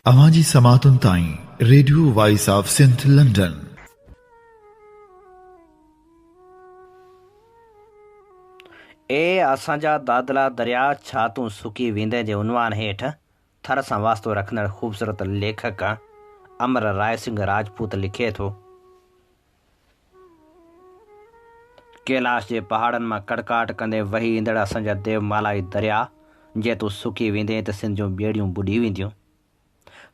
اوهان جي سماعتن تائين radio voice of Sindh London. اي اسان جا دادلا درياء ڇا تون سڪي ويندين جي عنوان هيٺ ٿر سان واسطو رکندڙ خوبصورت ليکڪ امر راء سنگهه راجپوت لکي ٿو. ڪيلاش جي پهاڙن مان ڪڙڪاٽ ڪندي وهي ايندڙ اسان جا ديومالائي درياء، جي تون سڪي ويندين ته سنڌ جون ٻيڙيون ٻڏي وينديون.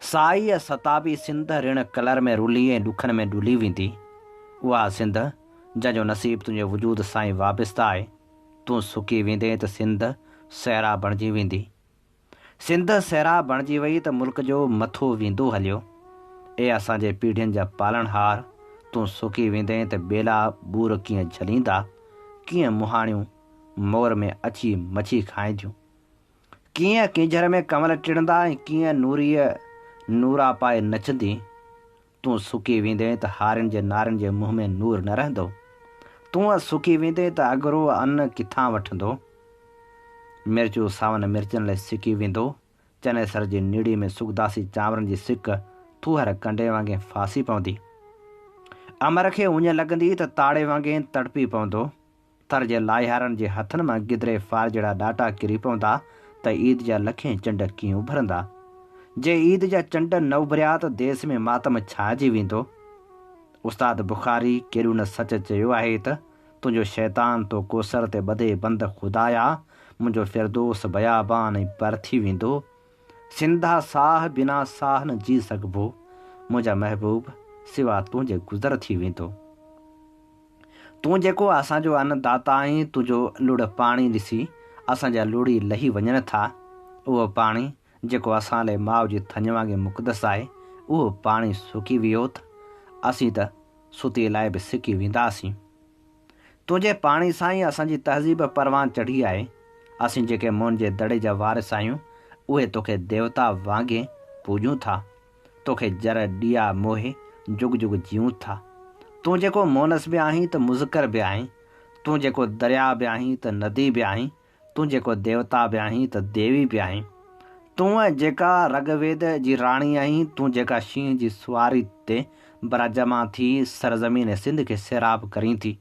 سائي ۽ ستابي سنڌ رڻ ڪلر ۾ رلي ۽ ڏکن ۾ ڏلي ويندي. اها سنڌ، جنهن جو نصيب تنهنجي وجود سان ئي وابسته آهي، تون سڪي ويندين ته سنڌ صحرا بڻجي ويندي. سنڌ صحرا بڻجي وئي ته ملڪ جو مٿو ويندو هليو. اي اسان جي پيڙهين جا پالڻهار، تون سڪي ويندين ته ٻيلا ٻور ڪيئن جهليندا، ڪيئن مهاڻيون مور ۾ اچي مڇي کائينديون. ڪيئن ڪينجهر ۾ ڪنول ٽڙندا ۽ ڪيئن نوريء نورا پائي نچندي. تون سڪي ويندين ته هارين جي نارين جي منهن ۾ نور نه رهندو. تون سڪي ويندين ته اڳرو ان ڪٿان وٺندو؟ مرچو ساون مرچن لئه سڪي ويندو. چنيسر جي نڙي ۾ سڳداسي چانورن جي سڪ ٿوهر ڪنڊي وانگي ڦاسي پوندي. امر کي اڃ لڳندي ته تاڙي وانگي تڙپي پوندو. ٿر جي لاهيارن جي هٿن مان گدري ڦار جهڙا ڏاٽا ڪري پوندا ته عيد جا لکين چنڊ ڪيئن اڀرندا؟ جي عيد جا چنڊ نه اڀريا ته ديس ۾ ماتم ڇانئجي ويندو. استاد بخاري ڪيڏو نه سچ چيو آهي ته، تنهنجو شيطان تو ڪوثر تي ٻڌي بند خدايا، منهنجو فردوس بيابان ۽ بر ٿي ويندو. سنڌا ساهه بنا ساهه نه جي سگهبو، منهنجا محبوب سوا تنهنجي گذر ٿي ويندو. تون جيڪو اسان جو ان داتا آهين، تنهنجو لڙ پاڻي ڏسي اسان جا لڙي لهي وڃن ٿا. اهو پاڻي جيڪو اسان لئه ماء جي ٿڃ وانگي مقدس آهي، اهو پاڻي سڪي ويو ته اسين ته ستي لاء به سڪي وينداسين. تنهنجي پاڻي سان ئي اسان جي تهذيب پروان چڙهي آهي. اسين جيڪي موهن جي دڙي جا وارث آهيون، اهي توکي ديوتا وانگي پوڄون ٿا. توکي جر ڏيئا موهي جڳ جڳ جيئون ٿا. تون جيڪو مونث به آهين ته مذڪر به آهين، تون جيڪو درياء به آهين ته ندي به آهين، تون جيڪو ديوتا به آهين ته ديوي به آهين. تون جيڪا رگ ويد جي راڻي آهين، تون جيڪا شينهن جي سواري تي براجمان ٿي سرزمين سنڌ کي سيراب ڪرين ٿي،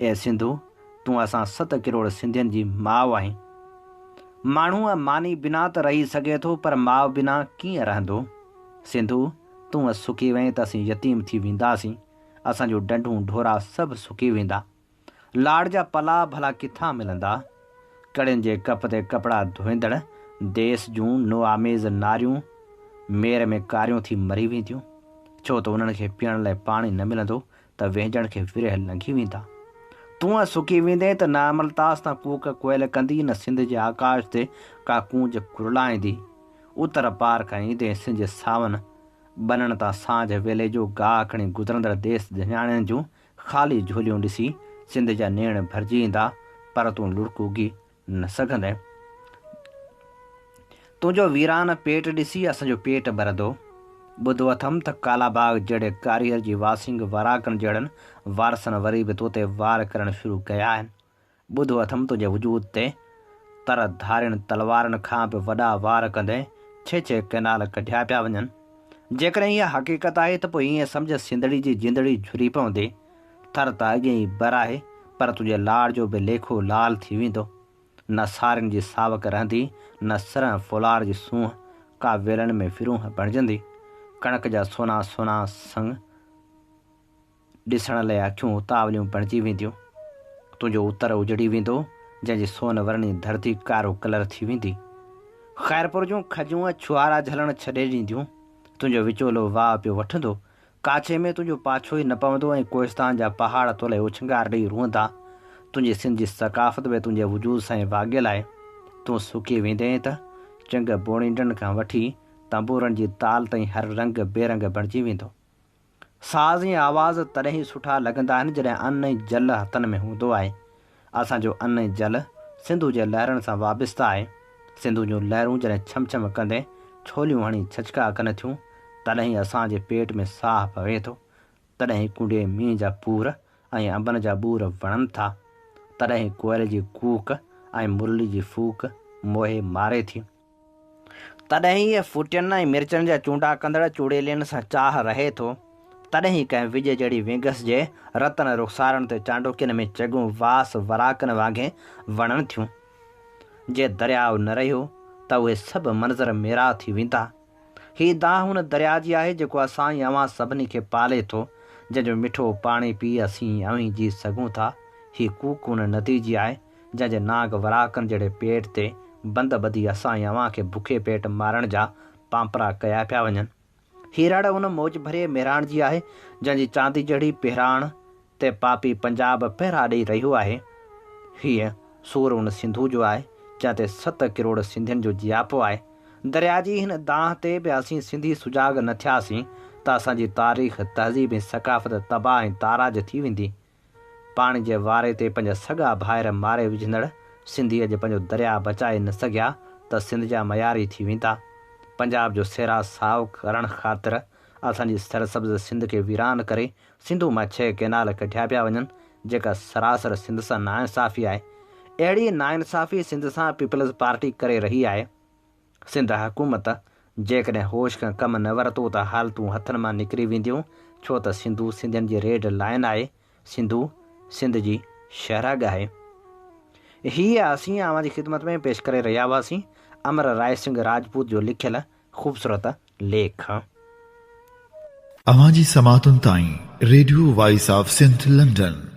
اي سنڌو! تون اسان ست ڪروڙ سنڌين جي ماء آهين. ماڻهو ماني بنا ته رهي سگهي ٿو پر ماء بنا ڪيئن رهندو؟ سنڌو! تون سڪي وئين ته اسين يتيم ٿي وينداسين. اسان جون ڍنڍون ڍورا سڀ سڪي ويندا. لاڙ جا پلاء ڀلا ڪٿان ملندا؟ ڪڙين جي ڪپ تي ڪپڙا ڌوئيندڙ ديس جون نوآميز ناريون مير ۾ ڪاريون ٿي مري وينديون. ڇو ته انهن کي پيئڻ لاء پاڻي نه ملندو ته وهنجڻ کي ورهيه لنگهي ويندا. تون سڪي ويندين ته نه املتاس تان ڪوڪ ڪوئل ڪندي نه سنڌ جي آڪاش تي ڪا ڪونج ڪرلائيندي. اتر پار کان ايندين سنڌ جي ساون ٻنن تان سانجهه ويلي جو گاهه کڻي گذرندڙ ديس ڌڃاڻين جون خالي جهوليون ڏسي سنڌ جا نيڻ ڀرجي ايندا پر تون لڙڪ اگهي نه سگهندين. تنهنجو ويران پيٽ ڏسي اسان جو پيٽ ٻرندو. ٻڌو اٿم ته ڪالاباغ جهڙي ڪاريهر جي واسينگ وراڪن جهڙن وارثن وري به توتي وار ڪرڻ شروع ڪيا آهن. ٻڌو اٿم تنهنجي وجود تي تر ڌارين تلوارن کان به وڏا وار ڪندي ڇهه ڇهه ڪئنال ڪڍيا پيا وڃن. جيڪڏهن اها حقيقت آهي ته پوء ائين سمجهه سنڌڙي جي جندڙي جهري پوندي. ٿر ته اڳي ئي بر آهي، پر تنهنجي لاڙ جو به ليکو لال ٿي ويندو. نه سارين جي ساوڪ رهندي، نه سرهن ڦولار جي سونهن، ڪا ويلن ۾ ورونهه بڻجندي. ڪڻڪ جا سونا سونا سڱ ڏسڻ لئه اکيون اتاوليون بڻجي وينديون. تنهنجو اتر اجڙي ويندو، جنهن جي سون ورڻي ڌرتي ڪارو ڪلر ٿي ويندي. خيرپور جون کجيون ڇوهارا جهلڻ ڇڏي ڏينديون. تنهنجو وچولو واء پيو وٺندو، ڪاڇي ۾ تنهنجو پاڇو ئي نه پوندو ۽ ڪوهستان جا پهاڙ تولئي اوڇنگار ڏئي روئندا. تنهنجي سنڌ جي ثقافت به تنهنجي وجود سان ئي واڳيل آهي. تون سڪي ويندين ته چنگ بوڻينڊن کان وٺي تنبورن جي تال تائين هر رنگ بي رنگ بڻجي ويندو. ساز ۽ آواز تڏهن ئي سٺا لڳندا آهن جڏهن ان ۽ جل هٿن ۾ هوندو آهي. اسان جو ان ۽ جل سنڌو جي لهرن سان وابسته آهي. سنڌو جون لهرون جڏهن ڇم ڇم ڪندي ڇوليون هڻي ڇڇڪا ڪن ٿيون، تڏهن ئي اسان جي پيٽ ۾ ساهه پوي ٿو. تڏهن ئي ڪونڊي مينهن جا پور ۽ انبن جا ٻور وڻن ٿا. تڏهن ئي ڪوئل جي ڪوڪ ۽ مرلي جي ڦوڪ موهي ماري ٿي. تڏهن ئي ڦوٽين ۽ مرچن جا چونڊا ڪندڙ چوڙيلين سان چاهه رهي ٿو. تڏهن ئي ڪنهن وڄ جهڙي وينگس جي رتن رخسارن تي چانڊوڪين ۾ چڳون واس وراڪن وانگي وڻن ٿيون. جي درياء نه رهيو ته اهي سڀ منظر ميرا ٿي ويندا. هي دانهن ان درياء جي آهي جيڪو اسان ۽ اوهان سڀني کي پالي ٿو، جنهن جو مٺو پاڻي پي اسين ۽ اوهين جي سگهون ٿا. هي ڪوڪ ان ندي جي آهي جنهن جي نانگ وراڪن جهڙي پيٽ تي بند ٻڌي اسان ۽ اوهان کي بکي پيٽ مارڻ جا پانپرا ڪيا پيا وڃن. هي رڙ ان موج ڀريي مهراڻ جي آهي جنهن جي چاندي جهڙي پهراڻ تي پاپي پنجاب پهرا ڏئي رهيو آهي. هيء سور ان سنڌو جو آهي، جنهن تي ست ڪروڙ سنڌين جو جياپو آهي. درياء جي هن دانهن تي به اسين سنڌي سجاڳ نه ٿياسين ته اسان جي تاريخ، تهذيب ۽ ثقافت تباهه ۽ تاراج ٿي ويندي. پاڻي جي واري تي پنهنجا سڳا ڀائر ماري وجهندڙ سنڌي اڄ پنهنجو درياء بچائي نه سگهيا ته سنڌ جا مياري ٿي ويندا. پنجاب جو سيرا سائو ڪرڻ خاطر اسان جي سرسبز سنڌ کي ويران ڪري سنڌو مان ڇهه ڪئنال ڪڍيا پيا وڃن، جيڪا سراسر سنڌ سان ناانصافي آهي. اهڙي ناانصافي سنڌ سان پيپلز پارٽي ڪري رهي آهي. سنڌ حڪومت جيڪڏهن هوش کان ڪم نه ورتو ته حالتون هٿن مان نڪري وينديون، ڇو ته سنڌو سنڌين جي ريڊ لائين آهي، سنڌو سنڌ جي شهرڳ آهي. هيء اسين اوهان جي خدمت ۾ پيش ڪري رهيا هئاسين امر راء سنگهه راجپوت جو لکيل خوبصورت ليک. اوهان جي سماعتن تائين radio voice of Sindh London.